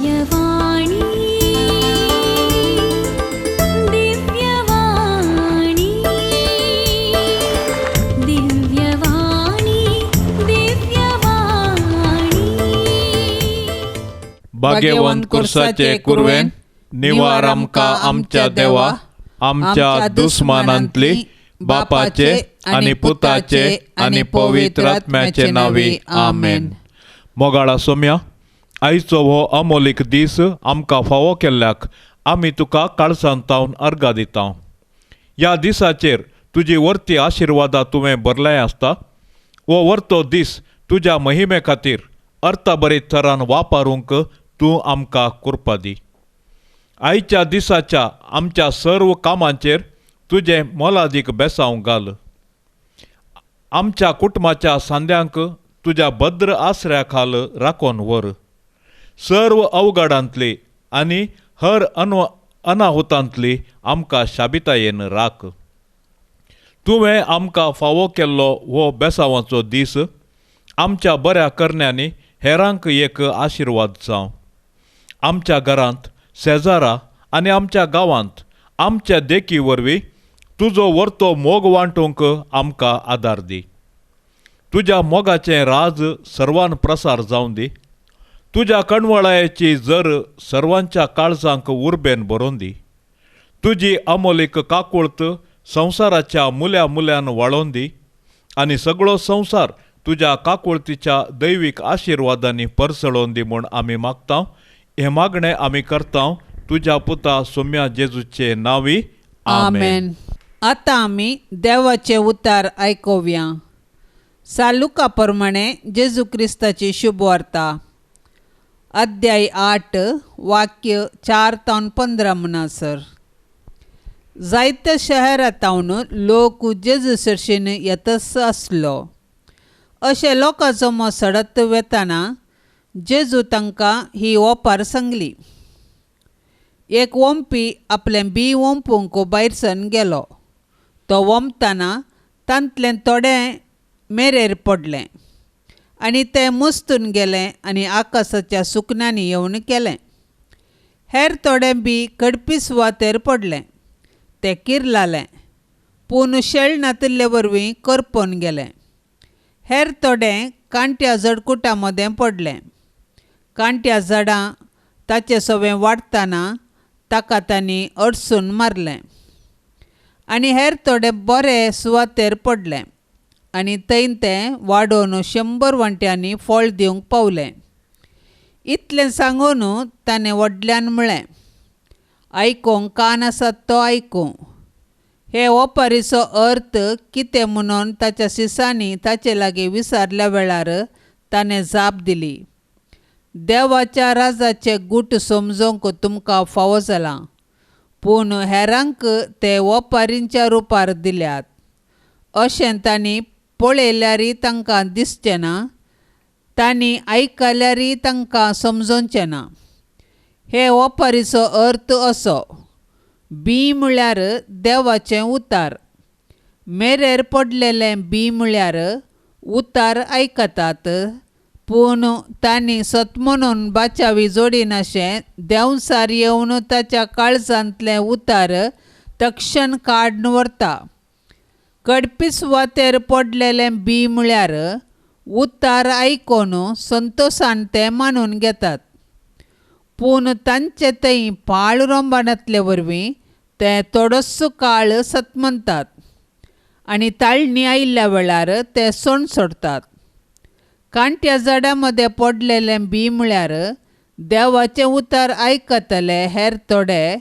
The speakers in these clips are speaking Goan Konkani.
दिव्यवाणी, दिव्यवाणी, दिव्यवाणी, दिव्यवाणी. भाग्यवंत कुर्साचे कुरवेन निवार आमकां आमच्या देवा आमच्या दुस्मानांतली बापाचे आनी पुताचे आनी पवित्र आत्म्याचे नांवी आमेन. मोगाळा सोम्या, आयचो हो अमोलीक दीस आमकां फावो केल्ल्याक आमी तुका काळजांत तावन अर्गां दिता. ह्या दिसाचेर तुजी वर्ती आशिर्वादा तुवें भरलें आसता. हो वर्तो दीस तुज्या महिमे खातीर अर्थभरीत थरान वापरूंक तूं आमकां कृपा दी. आयच्या दिसाच्या आमच्या सर्व कामांचेर तुजें मोलादीक बेसांव घाल. आमच्या कुटुंबाच्या सांद्यांक तुज्या भद्र आसऱ्या खाल राखून व्हर. सर्व अवघडांतली आनी हर अनाहुतांतली आमकां शाबितायेन राख. तुवें आमकां फावो केल्लो हो बेसांवाचो दीस आमच्या बऱ्या करण्यांनी हेरांक एक आशिर्वाद जावं. आमच्या घरांत, शेजारा आनी आमच्या गांवांत आमच्या देखी वरवीं तुजो वर्तो मोग वांटूंक आमकां आदार दी. तुज्या मोगाचें राज सर्वान प्रसार जावं दी. तुज्या कणवळायेची जर सर्वांच्या काळजांक उर्बेन भरोवन दी. तुजी अमोलीक काकुळत संवसाराच्या मुल्या मुल्यान वाळोवन दी आनी सगळो संवसार तुज्या काकुळतीच्या दैवीक आशिर्वादांनी परसळोवन दी म्हूण आमी मागता. हें मागणें आमी करता तुज्या पुता सोम्या जेजूचे नांवी, आमेन. आमेन. आतां आमी देवाचें उतार आयकुया. सालुका प्रमाणे जेजू क्रिस्ताची शुभवार्ता, अध्याय 8, वाक्य 4 तावन 15 म्हणसर. जायत्या शहरांतावन लोक जेजू सरशीन येतच आसलो. अशें लोकांचो मो सडत वेताना जेजू तांकां ही ओपार सांगली. एक वोमपी आपलें बी वोंपूंक भायर सरून गेलो. तो वोमतना तांतलें थोडें मेरेर पडलें आनी तें मुस्तून गेलें आनी आकाशाच्या सुकण्यांनी येवन केलें. हेर थोडें बी कडपी सुवातेर पडलें, तें किरलालें, पूण शेळ नातिल्ले वरवीं करपोन गेलें. हेर थोडें कांट्या झडकुटां मदें पडलें. कांट्या झाडां ताचे सवें वाडटना ताका तांणी अडसून मारलें. आनी हेर थोडे बरे सुवातेर पडलें आनी थंय तें वाडोवन 100 वांट्यांनी फळ दिवंक पावलें. इतलें सांगून ताणें व्हडल्यान म्हळें, आयकूंक कान आसात तो आयकूं. हे ओपारीचो अर्थ कितें म्हणून ताच्या शिसांनी ताचे लागीं विचारल्या वेळार ताणें जाप दिली, देवाच्या राजाचे गूट समजूंक तुमकां फावो जालां, पूण हेरांक ते ओपारींच्या रुपार दिल्यात. अशें तांणी पळयल्यारय तांकां दिसचें ना, तांणी आयकल्यारय तांकां समजोवचें ना. हे ओपारीचो अर्थ असो, बी म्हळ्यार देवाचें उतार, मेरेर पडलेलें बी म्हळ्यार उतार आयकतात, पूण तांणी सत म्हणून बाचावी जोडिनाशें देंवचार येवन ताच्या काळजांतलें उतार तक्षण काडून व्हरता. कडपी सुवातेर पडलेलें बी म्हळ्यार उतार आयकून संतोशान तें मानून घेतात, पूण तांचे थंय पाळ रोंबाणांतले वरवीं ते थोडोसो काळ सतमनतात आनी ताळणी आयिल्ल्या वेळार ते सण सोडतात. कांट्या झाडां मदें पडलेलें बी म्हळ्यार देवाचें उतर आयकतले हेर थोडे,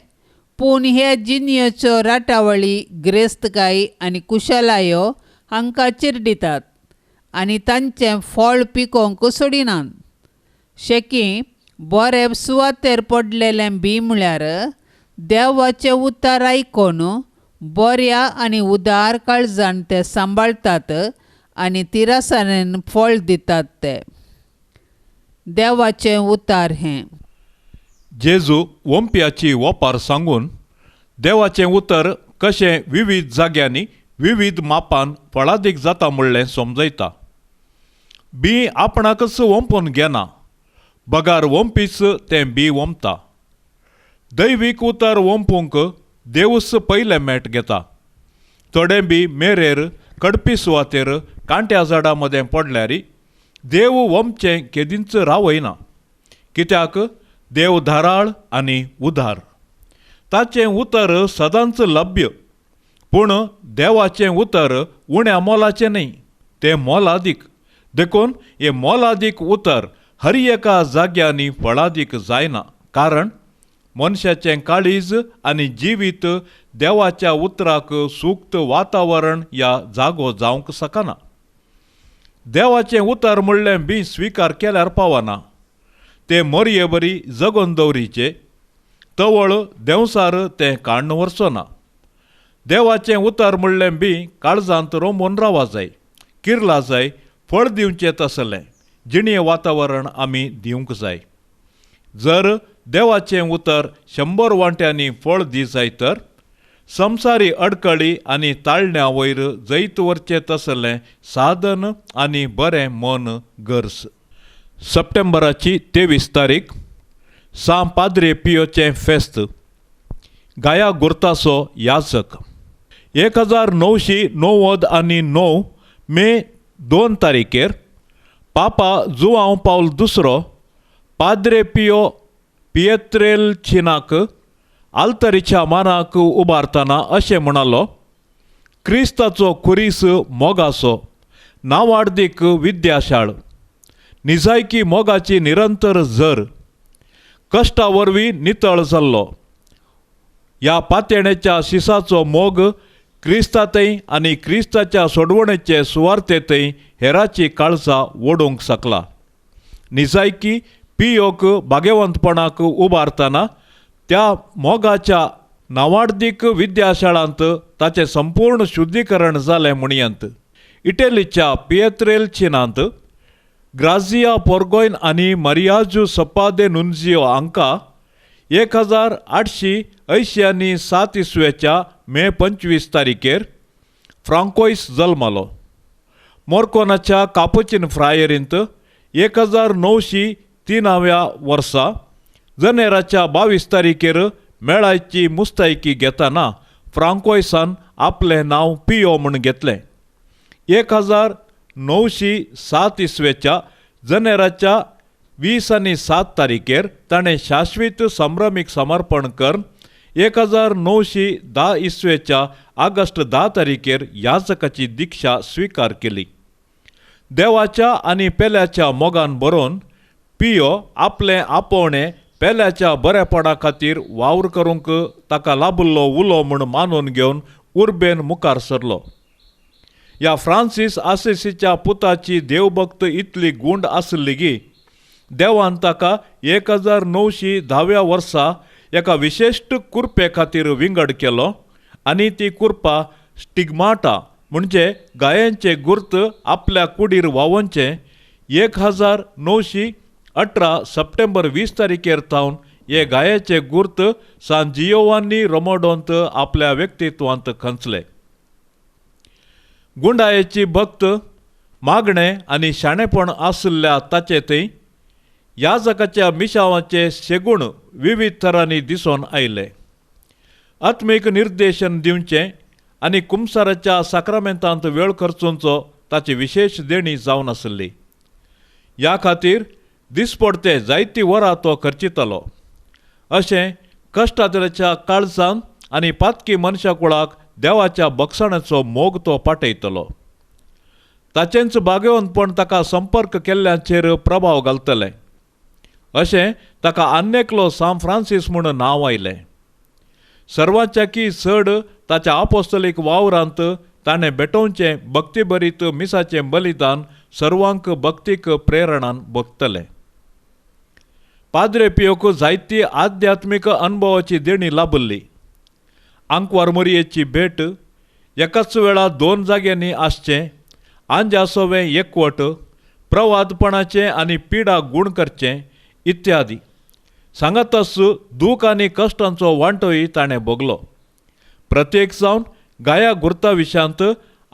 पूण हे जिणयेच्यो राटावळी, गिरेस्तकाय आनी कुशलायो हांकां चिरडितात आनी तांचें फळ पिकोवंक सोडिनात. शेकी बरे सुवातेर पडलेलें बी म्हळ्यार देवाचें उतर आयकून बऱ्या आनी उदार काळजान ते सांबाळटात आनी तिरासानेन फळ दितात ते. देवाचें उतार हें. जेजू वोमप्याची ओपार सांगून देवाचें उतर कशें विविध जाग्यांनी विविध मापान फळादीक जाता म्हणलें समजयता. बी आपणाकच वोंपून घेना, बगार वोंपीच तें बी वोमता. दैवीक उतर वोंपूंक देवूच पयलें मेट घेता. थोडें बी मेरेर कडपी सुवातेर कांट्या झाडां मदें पडल्यार देव वोमचें केदींच रावयना, कित्याक देव धाराळ आनी उदार. ताचें उतर सदांच लभ्य, पूण देवाचें उतर उण्या मोलाचें न्हय, तें मोलादीक. देखून हें मोलादीक उतर हर एका जाग्यांनी फळादीक जायना, कारण मनशाचें काळीज आनी जिवीत देवाच्या उतराक सुक्त वातावरण ह्या जागो जावंक शकना. देवाचें उतर म्हणलें बी स्विकार केल्यार पावना, तें मोरये बरी जगोवन दवरीचें तवळ देंवसार तें काण्ण व्हरचो ना. देवाचें उतर म्हणलें बी काळजांत रोमून रावा जाय, किरला जाय, फळ दिवचें तसलें जिणें वातावरण आमी दिवंक जाय. जर देवाचें उतर 100 वांट्यांनी फळ दी जाय तर संवसारी अडकळी आनी ताळण्या वयर जैत व्हरचें तसलें साधन आनी बरें मन गरज. सप्टेंबराची 23 तारीख सां पाद्रे पियोचें फेस्त. गाया गुर्ताचो याचक. 1999 मे 2 तारीखेर पापा जुआंव पावल दुसरो पाद्रे पियो पियत्रेलचिनाक आल्तरीच्या मानाक उबारतना अशें म्हणालो, क्रिस्ताचो खुरीस मोगाचो नावाडदीक विद्याशाळ, निजायकी मोगाची निरंतर झर, कश्टा वरवीं नितळ जाल्लो. ह्या पातयेण्याच्या शिसाचो मोग क्रिस्तांतय आनी क्रिस्ताच्या सोडवणेचे सुवार्तेंतय हेराची काळजां ओडूंक शकला. निजायकी पियोक भाग्यवंतपणाक उबारतना त्या मोगाच्या नावाडदीक विद्याशाळांत ताचें संपूर्ण शुद्धीकरण जालें म्हणयंत. इटलीच्या पियत्रेलचिनांत ग्राझिया पोर्गोयन आनी मरियाजू सप्पादे नुंजियो हांकां 1887 इसवेच्या मे 25 तारीखेर फ्रांकोयस जल्मलो. मोर्कोनाच्या कापुचीन फ्रायरींत 1903व्या वर्सा जनेराच्या 22 तारीखेर मेळाची मुस्तायकी घेतना फ्रांकोयसान आपलें नांव पियो म्हूण घेतलें. 1907 इसवेच्या जनेराच्या 20 आनी 7 तारीखेर ताणें शाश्वीत संभ्रमीक समर्पण करून 1910 इसवेच्या ऑगस्ट 10 तारीखेर याचकाची दीक्षा स्विकार केली. देवाच्या आनी पेल्याच्या मोगान बरोवन पियो आपलें आपोवणें पेल्याच्या बरेपणा खातीर वावर करूंक ताका लाबिल्लो उलो म्हूण मानून घेवन उर्बेन मुखार सरलो. ह्या फ्रांसीस आसिसीच्या पुताची देवभक्त इतली गूंड आसली की देवान ताका 1910व्या वर्सा एका विशेश्ट कुरपे खातीर विंगड केलो आनी ती कुरपा स्टिग्माटा म्हणजे गायांचे गुर्त आपल्या कुडीर व्हांवोवचें 1918 सप्टेंबर 20 तारीखेर थावन हे गायाचे गुर्त सान जियोवानी रोमोडोंत आपल्या व्यक्तित्वांत खंचले. गुंडायेची भक्त मागणें आनी शाणेपण आशिल्ल्या ताचे थंय ह्या जगाच्या मिशावाचे शेगूण विविध तरांनी दिसून आयले. आत्मीक निर्देशन दिवचें आनी कुमसाराच्या साक्रामेंतांत वेळ खर्चुंचो ताची विशेश देणी जावन आसली. ह्या खातीर दिसपडते जायती वरां तो खर्चितालो. अशें कश्टांतल्याच्या काळजान आनी पातकी मनशा कुळाक देवाच्या बक्षाणाचो मोग तो पाटयतलो. ताचेंच भाग्यवंतपण ताका संपर्क केल्ल्याचेर प्रभाव घालतलें. अशें ताका आन्नेकलो सांत फ्रांसीस म्हूण नांव आयलें. सर्वांच्याकी चड ताच्या आपोस्तलीक वावरांत ताणें भेटोवचें भक्तीभरीत मिसाचें बलिदान सर्वांक भक्तीक प्रेरणान भोगतलें. पाद्रे पियोक जायती आध्यात्मीक अनुभवाची देणी लाभिल्ली. आंकवार मोरयेची भेट, एकाच वेळा 2 जाग्यांनी आसचें, आंजासोवें एकवट, प्रवादपणाचें आनी पिडा गूण करचें इत्यादी. सांगातच दूख आनी कश्टांचो वांटोय ताणें भोगलो. प्रत्येक जावन गाया गुर्ता विशयांत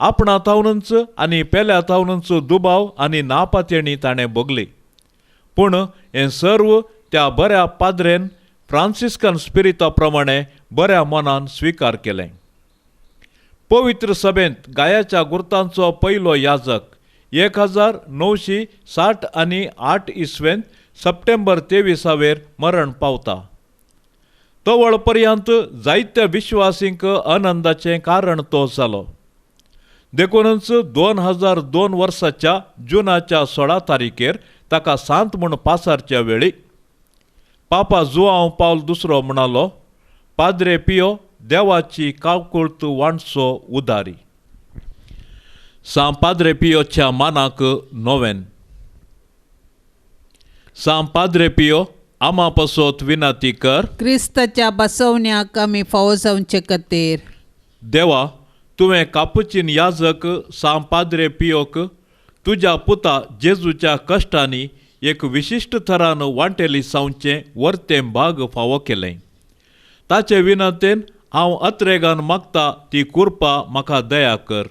आपणा थावनच आनी पेल्या थावनच दुबाव आनी नापातेणी ताणें भोगली. पूण हें सर्व त्या बऱ्या पाद्रेन फ्रांसिस्कन स्पिरिता प्रमाणे बऱ्या मनान स्विकार केलें. पवित्र सभेंत गायाच्या गुर्तांचो पयलो याजक 1968 इसवेंत सप्टेंबर 23 मरण पावता. तवळ पर्यंत जायत्या विश्वासींक आनंदाचें कारण तो जालो. देखूनच 2002 वर्साच्या जुनाच्या 16 तारखेर ताका सांत म्हूण पासारच्या वेळी पापा जुआंव पावल दुसरो म्हणालो, पाद्रे पियो देवाची कावकुळत वांटचो उदारी. सां पाद्रे पियोच्या मानाक नोवेन. सां पाद्रे पियो आमा पासत विनंती कर, क्रिस्ताच्या बसवण्याक आमी फावो जावचे खातीर. देवा, तुवें कापुचीन याजक सां पाद्रे पियोक तुज्या पुता जेजूच्या कश्टांनी एक विशिश्ट थरान वांटेली सावचें वर्तें भाग फावो केलें. ताचे विनंतेन हांव अत्रेगान मागता ती कुरपा म्हाका दया कर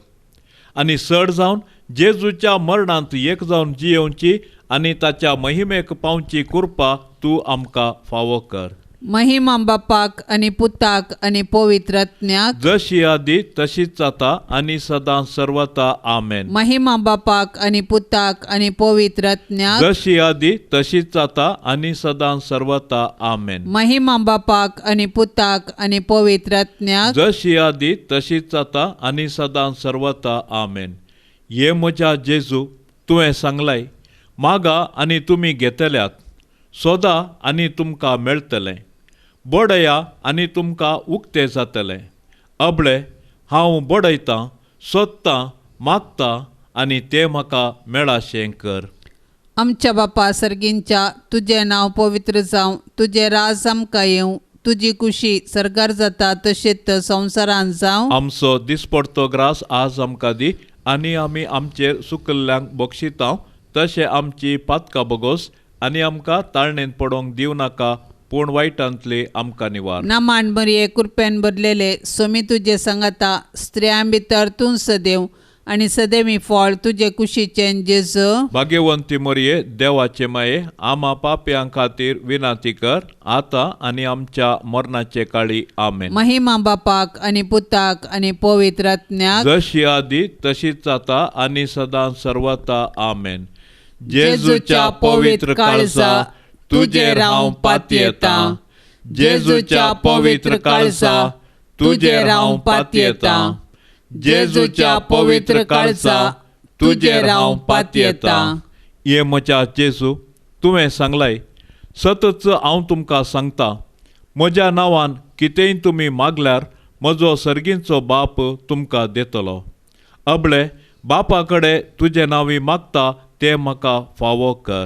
आनी चड जावन जेजूच्या मरणांत एक जावन जियेवची आनी ताच्या महिमेक पावची कुरपा तूं आमकां फावो कर. महिमा बापाक आनी पुताक आनी पवित्र आत्म्याक, जशी आदी तशीच जाता आनी सदां सर्वता. आमेन. महिमा बापाक आनी पुताक आनी पवित्र आत्म्याक, जशी आदी तशीच जाता आनी सदां सर्वता. आमेन. महिमा बापाक आनी पुताक आनी पवित्र आत्म्याक, जशी आदी तशीच जाता आनी सदां सर्वता. आमेन. हे म्हज्या जेजू, तुवें सांगलाय, मागा आनी तुमी घेतल्यात, सोदा आनी तुमकां मेळटलें, बडया आनी तुमकां उक्तें जातलें. अबळे हांव बडयतां, सोदतां, मागतां आनी तें म्हाका मेळाशें कर. आमच्या बापा सर्गींच्या, तुजें नांव पवित्र जावं, तुजें राज आमकां येवं, तुजी कुशी सर्गार जाता तशेंच संवसारांत जावं. आमचो दिसपडतो ग्रास आज आमकां दी आनी आमी आमचेर सुकल्ल्यांक बक्षितां तशें आमची पातकां बगोस आनी आमकां ताळणेंत पडोवंक दिवं नाका, पूण वायटांतली आमकां निवार. नामान मरिये, कृपेन भरलेले, सोमी तुजे सांगाता, स्त्रियां भितर तूं सदैव आनी सदैवी फळ तुजे कुशीचें जेजू. भाग्यवंती मरिये, देवाचे माये, आमा पापयां खातीर विनंती कर, आतां आनी आमच्या मरणाचे काळी. आमेन. महिमा बापाक आनी पुताक आनी पवित्र आत्म्याक, जशी आदी तशीच जाता आनी सदां सर्वता. आमेन. जेजूच्या पवित्र काळजा, तुजेर हांव पातयेतां. जेजूच्या पवित्र काळजा, तुजेर हांव पातयेतां. जेजूच्या पवित्र काळजा, तुजेर हांव पातयेतां. हे म्हज्या जेजू, तुवें सांगलाय, सतच हांव तुमकां सांगता, म्हज्या नांवान कितेंय तुमी मागल्यार म्हजो सर्गींचो बाप तुमकां दितलो. अबळे बापा कडेन तुजें नांवी मागता तें म्हाका फावो कर.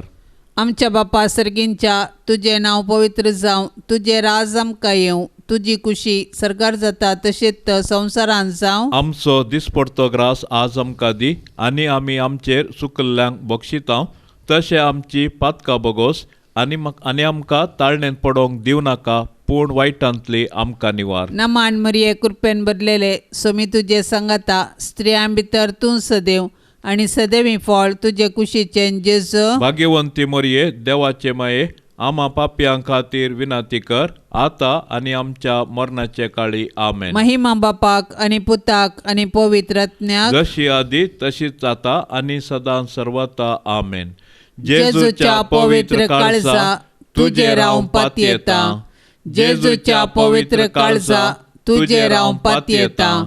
आमच्या बापा सर्गींच्या, तुजें नांव पवित्र जावं, तुजें राज आमकां येवं, तुजी कुशी सर्गार जाता तशेंच संवसारांत जावं. आमचो दिसपडतो ग्रास आज आमकां दी आनी आमी आमचेर सुकल्ल्यांक बक्षितां तशें आमची पातकां बगोस आनी आनी आमकां ताळणेंत पडोवंक दिवं नाका, पूण वायटांतली आमकां निवार. नमान मरिये, कृपेन भरलेले, सोमी तुजे सांगाता, स्त्रियां भितर तूं सदैव आनी सदैवी फळ तुजे कुशीचें जेजू. भाग्यवंती मरिये, देवाचे माये, आमा पापयां खातीर विनंती कर, आतां आनी आमच्या मरणाचे काळी. आमेन. महिमा बापाक आनी पुताक आनी पवित्र आत्म्याक, जशी आदी तशीच जाता आनी सदां सर्वता. आमेन. जेजूच्या पवित्र काळजा, तुजेर हांव पातयेतां. जेजूच्या पवित्र काळजा, तुजेर हांव पातयेतां.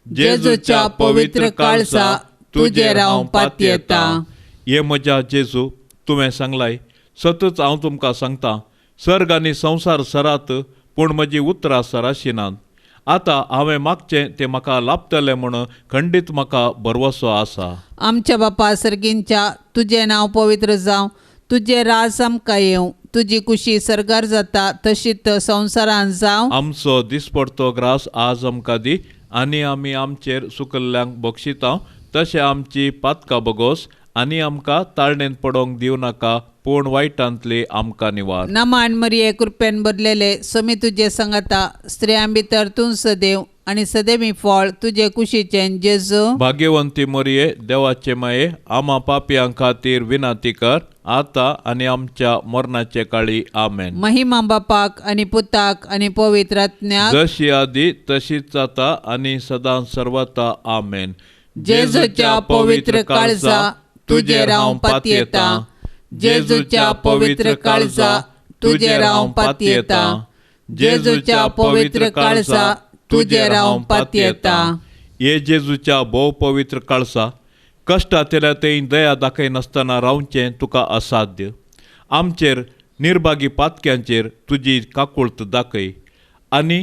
जेजूच्या पवित्र काळजा, तुजेर हांव पातयेतां. हे म्हज्या जेजू, तुवें सांगलाय, सतच हांव तुमकां सांगता, सर्ग आनी संवसार सरात, पूण म्हजी उतरां सराशिनात. आतां हांवें मागचें तें म्हाका लाभतलें म्हूण खंडीत म्हाका भरवसो आसा. आमच्या बापा सर्गींच्या, तुजें नांव पवित्र जावं, तुजें राज आमकां येवं, तुजी कुशी सर्गार जाता तशीच संवसारांत जावं. आमचो दिसपडतो ग्रास आज आमकां दी आनी आमी आमचेर सुकल्ल्यांक बक्षितां तशें आमची पातकां बगोस आनी आमकां ताळणेंत पडोवंक दिवं नाका, पूण वायटांतली आमकां निवार. नमान मरिये, कृपेन भरलेले, स्वामी तुजे संगता, स्त्रियां भितर तूं सदैव आनी सदैवी फळ तुजे कुशीचें जेजू. भाग्यवंती मरिये, देवाचे माये, आमा पापयां खातीर विनंती कर, आतां आनी आमच्या मरणाचे काळी. आमेन. महिमा बापाक आनी पुताक आनी पवित्र आत्म्याक, जशी आदी तशीच आतां आनी सदां सर्वता. आमेन. जेजूच्या पवित्र काळजा तुजेर हांव पातयेतां. जेजूच्या पवित्र काळजा तुजेर हांव पातयेतां. जेजूच्या पवित्र काळजा तुजेर हांव पातयेतां. हे जेजूच्या भोव पवित्र काळसा, कश्टांतल्या थंय दया दाखयनासतना रावचें तुका असाध्य. आमचेर निर्भागी पातक्यांचेर तुजी काकुळत दाखय आनी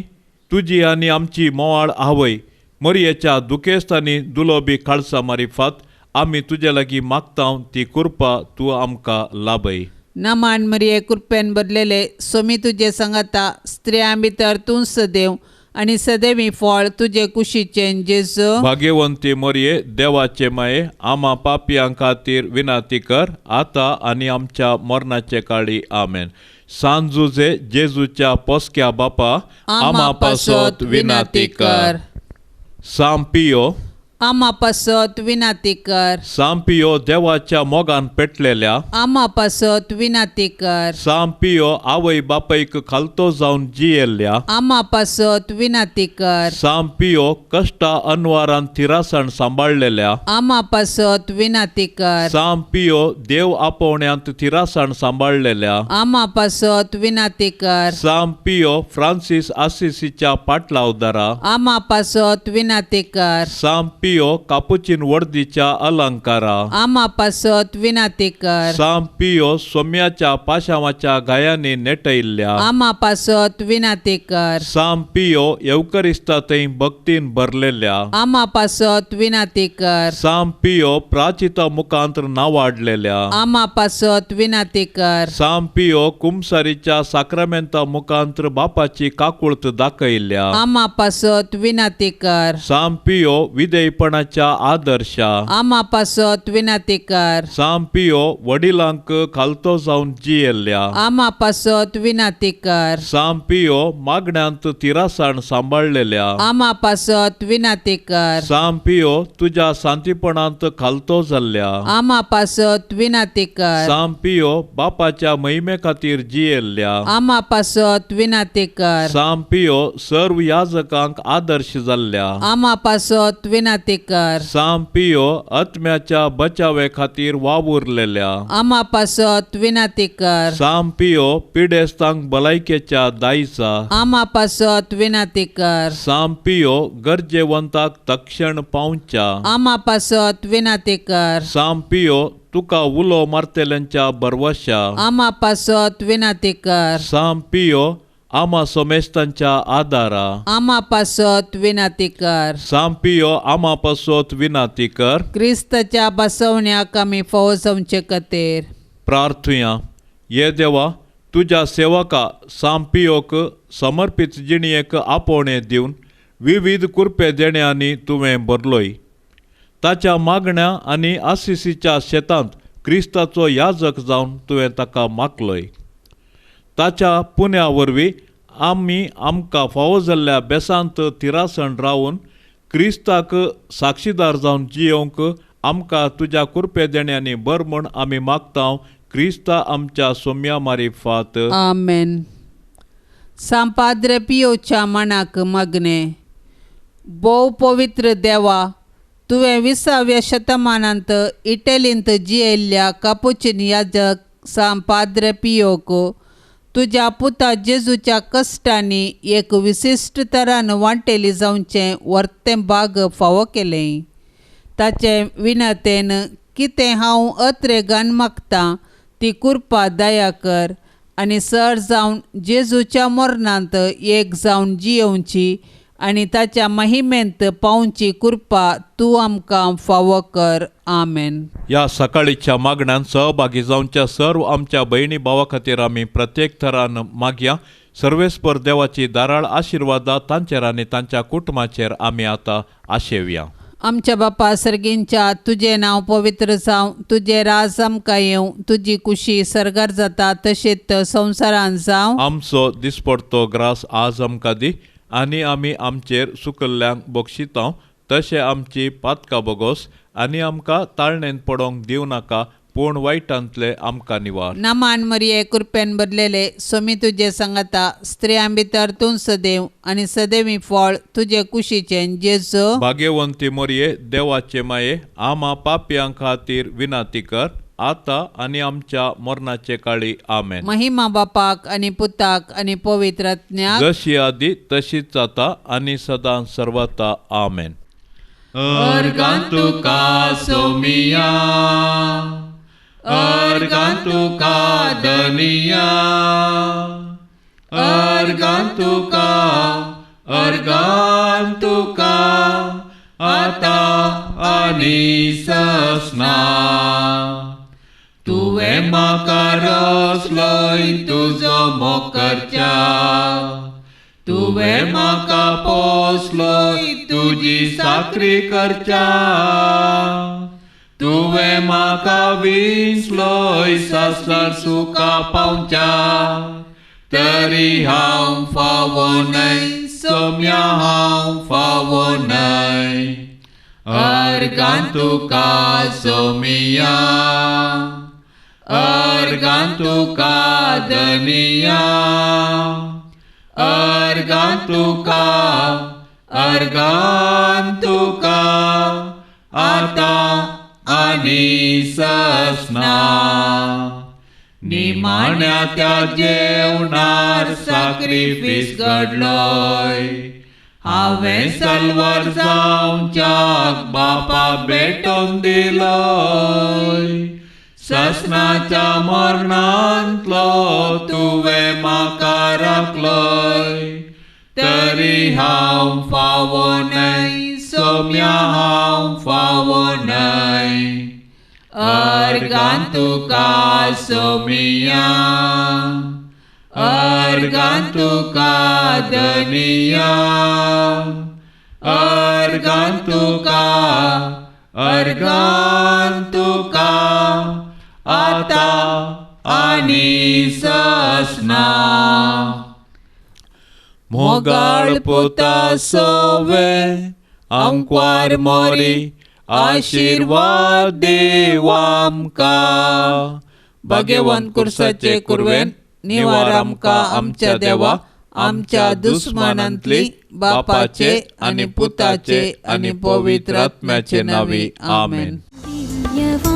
तुजी आनी आमची मोवाळ आवय मरयेच्या दुखेस्त आनी दुलोबी काळसा मारिफात आमी तुजे लागीं मागता ती कृपा तूं आमकां लाभय. नमान मरिये, कृपेन भरलेले, स्वामी तुजे संगता, स्त्रियां भितर तूं सदैव आनी सदैवी फळ तुजे कुशीचें जेजू. भाग्यवंती मरिये, देवाचे माये, आमा पापयां खातीर विनंती कर, आतां आनी आमच्या मरणाचे काळी. आमेन. सान जुजे जेजूच्या पोसक्या बापा, आमा पासत विनंती कर. साम पियो, आमा पासत विनंती कर. साम पियो देवाच्या मोगान पेटलेल्या, आमा पासत विनंती कर. साम पियो आवय बापायक खालतो जावन जियेल्ल्या, आमा पासत विनंती कर. साम पियो कश्टा अनवारान थिरासण सांबाळलेल्या, आमा पासत विनंती कर. साम पियो देव आपोवण्यांत थिरासण सांबाळलेल्या, आमा पासत विनंती कर. साम पियो फ्रांसीस आसिसीच्या पाटलावदारा, आमा पासत विनंती कर. साम पियो कापुचीन वर्दीच्या अलंकारा, आमा पासत विनंती कर. साम पियो सोम्याच्या पाशावाच्या गायांनी नेटयल्ल्या, आमा पासत विनंती कर. साम पियो येवकरिस्ता थंय भक्तीन भरलेल्या, आमा पासत विनंती कर. साम पियो प्राचिता मुखांत नावाडलेल्या, आमा पासत विनंती कर. साम पियो कुमसारीच्या साक्रामेंता मुखांत बापाची काकुळत दाखयल्ल्या, आमा पासत विनंती कर. साम पियो विधेयपणाच्या आदर्शा, आमा पासत विनंती कर. साम पियो वडिलांक खालतो जावन जियेल्ल्या, आमा पासत विनंती कर. साम पियो मागण्यांत तिरासाण सांबाळलेल्या, आमा पासत विनंती कर. साम पियो तुज्या शांतीपणांत खालतो जाल्ल्या, आमा पासत विनंती कर. साम पियो बापाच्या महिमे खातीर जियेल्ल्या, आमा पासत विनंती कर. साम पियो सर्व याजकांक आदर्श जाल्ल्या, आमा पासत विनंती कर. साम पियो आत्म्याच्या बचावे खातीर वावुरलेल्या, आमा पासत विनंती कर. साम पियो पिडेस्तांक भलायकेच्या दायजा, आमा पासत विनंती कर. साम पियो गरजेवंताक तक्षण पावच्या, आमा पासत विनंती कर. साम पियो तुका उलो मारतल्यांच्या भरवशा, आमा पासत विनंती कर. साम पियो आमा समेस्तांच्या आदारा, आमा पासत विनंती कर. साम पियो आमा पासत विनंती कर. क्रिस्ताच्या बसवण्याक आमी फावो जावचे खातीर प्रार्थुया. ये देवा, तुज्या सेवका साम पियोक समर्पीत जिणेक आपोवणें दिवन विविध कृपे देण्यांनी तुवें भरलोय. ताच्या मागण्या आनी आसिसीच्या शेतांत क्रिस्ताचो याजक जावन तुवें ताका मागलोय. ताच्या पुण्या वरवीं आमी आमकां फावो जाल्ल्या बेसांत थिरासण रावन क्रिस्ताक साक्षीदार जावन जियोवंक आमकां तुज्या कृपे देण्यांनी भर म्हूण आमी मागता. क्रिस्ता आमच्या सोम्या मारिफात. आमेन. सांव पाद्रे पियोच्या मनाक मागणें. भोव पवित्र देवा, तुवें 20व्या शतमानांत इटलींत जियेल्ल्या कापुचीन याजक सांव पाद्रे पियोक तुज्या पुता जेजूच्या कश्टांनी एक विशिश्ट तरान वांटेली जावचें वर्तें भाग फावो केलें. ताचे विनतेन कितें हांव अत्रेगान मागतां ती कृपा दया कर आनी सर जावन जेजूच्या मरणांत एक जावन जियोवची आनी ताच्या महिमेंत पावची कृपा तूं आमकां फावो कर. आमेन. ह्या सकाळीच्या मागण्यान सहभागी जावच्या सर्व आमच्या भयणी भावा खातीर आमी प्रत्येक थरान मागया. सर्वेस्पर देवाची दाराळ आशिर्वादा तांचेर आनी तांच्या कुटुंबाचेर आमी आतां आशेवया. आमच्या बापा सर्गींच्या तुजें नांव पवित्र जावं, तुजें राज आमकां येवं, तुजी कुशी सर्गार जाता तशेंच संवसारांत जावं. आमचो दिसपडतो ग्रास आज आमकां दी आनी आमी आमचेर सुकल्ल्यांक बक्षितांव तशें आमची पातकां बोगोस आनी आमकां ताळणेन पडोंक दिवं नाका पूण वायटांतले आमकां निवार. नमान मरिये कृपेन भरलेले स्वामी तुजे सांगाता, स्त्रियां भितर तूं सदैव आनी सदैवी फळ तुजे कुशीचें जेजू. भाग्यवंती मरिये देवाचे माये आमा पापयां खातीर विनंती कर आतां आनी आमच्या मरणाचे काळी. आमेन. महिमा बापाक आनी पुताक आनी पवित्र आत्म्याक, जशी आदी तशीच आतां आनी सदां सर्वता. आमेन. अर्गां तुका सोमिया, अर्गां तुका धनिया, अर्गां तुका, अर्गां तुका आतां आनी ससना. तुवें म्हाका रसलोय तुजो मोग करच्या, तुवें म्हाका पोसलोय तुजी साकरी करच्या, तुवें म्हाका विसलोय ससर सुखा पावच्या, तरी हांव फावो न्हय सोम्या हांव फावो न्हय. अर्गां तुका सोमिया, अर्गां तुका धनिया, अर्गां तुका, अर्गां तुका आतां आनी ससना. निमाण्या त्या जेवणार साक्रिफीस घडलोय, हांवें सलवार जावच्याक बापा भेटोवन दिलोय, ससनाच्या मरणांतलो तुवें म्हाका राखलोय, तरी हांव फावो न्हय सोम्या हांव फावो न्हय. अर्गां तुका सोमिया, अर्गां तुका धनिया, अर्गां तुका, अर्गां तुका आतां आनी ससना. मोगाळ पुता सोवे आंकवार मोरी आशिर्वाद देव आमकां. भाग्यवंत कुर्साचे कुरवेन निवार आमकां आमच्या देवा, आमच्या दुस्मानांतली बापाचे आनी पुताचे आनी पवित्र आत्म्याचे नांवी. आमेन. दिव्यवाणी.